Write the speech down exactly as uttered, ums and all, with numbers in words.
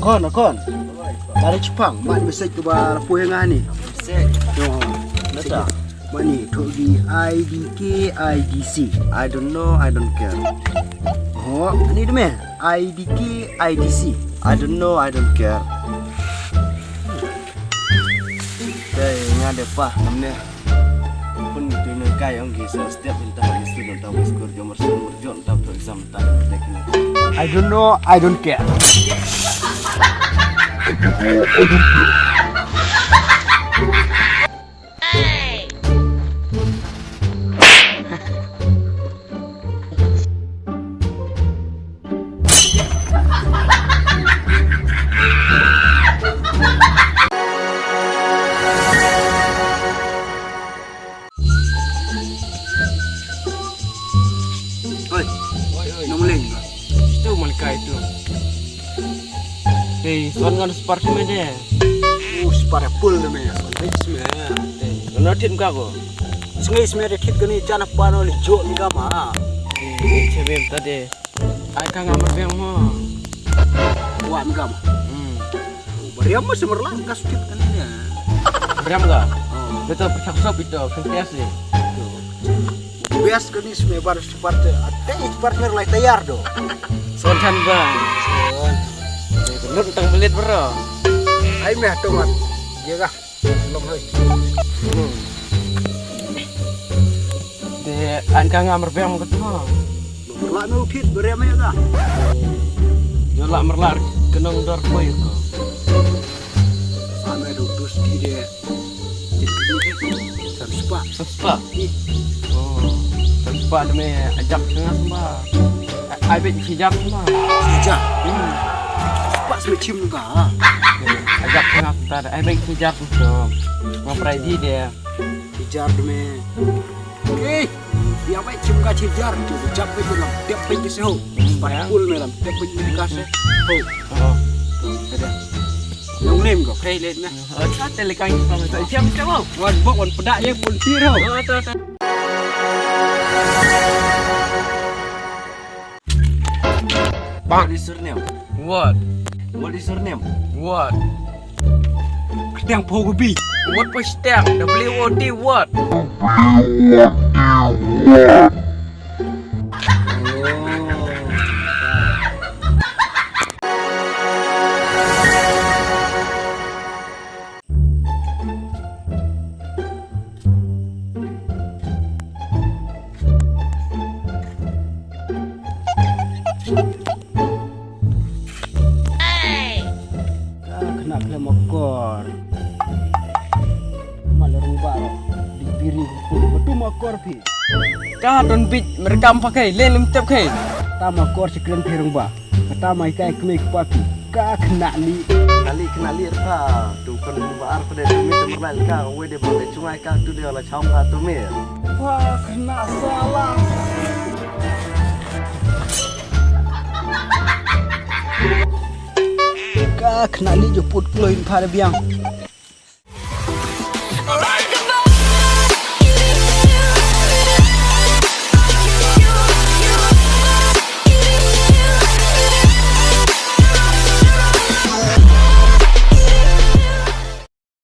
Kon, kon. Lari chipang, man message kaba la poi nga ni. Message. Yo. Nata. Mani, to di I D K, I D C. I don't know, I don't care. Oh, ani deme. I D K, I D C. I don't know, I don't care. Dei, nga dei pa, namne. Pun tu ne kai ong ki sa step minta ha mesti minta wis kur jomar sur jom ta pro exam ta dei kini. I don't know, I don't care. Oi, oi, oi. Nong leng. Itu malaikat itu. Hei, suan ngan spar tu mede. Uh, spar full tu me. Hei, sme. Hei, ngan thit ka ko. Sngi sme de thit kani chana pano li jo ni kama. Hei, chebe ta de. Ai ka ngamar beng mo. Wa mi kama. Hmm. Bariam mo semerla ka sukit kani ya. Bariam ka? Oh. Betul pechak sop itu, fantastic. Best kani sme bar spar te. Ate spar mer lai tayar do. Son chan ba. Son. Lut tang belit bro. Ai meh tomat. Ye ka. Long hoi. Hmm. De an ka ngamar beng mo ketma. Lah me u thit bariam ya ka. Yo lah merlar kenong dor koi ko. Ame do dus di de. Samspa. Samspa. Oh. Samspa de me ajak tengah samba. Ai bet sijar samba. Sijar. Hmm. Samspa seme chim ka. Ajak tengah samba. Ai bet sijar tu. Ngaprai di de. Sijar de me. Eh, dia mai chim ka chijar, tu jap pe tu lam, tiap pe tu seho. Pada pul me lam, tiap pe tu ka seho. Oh. Ada. Nong nem ko, kei let na. Oh, sa te lekang ko sa siam siam ho. Wan bok wan pedak ye pun tir ho. Oh, tu tu. What is your name? What? What is your name? What? Ketiang Phogobi. What was that? W O T what? Ka khynnah khlem akor. Malarung ba di biri ku ba tu makor phi. Ka don bit merekam pakai le lem tep kai. Ta makor sekren phi rung ba. Kata mai kai kmei kpa phi. Ka khynnah li. Kali khynnah li rta. Tu kan ba ar pede tu mi tu merlai ka. Wei de ba le chungai ka tu de la cham ka tu mi. Wah, khynnah salah. Ka khynnah li joput kloi pha de biang.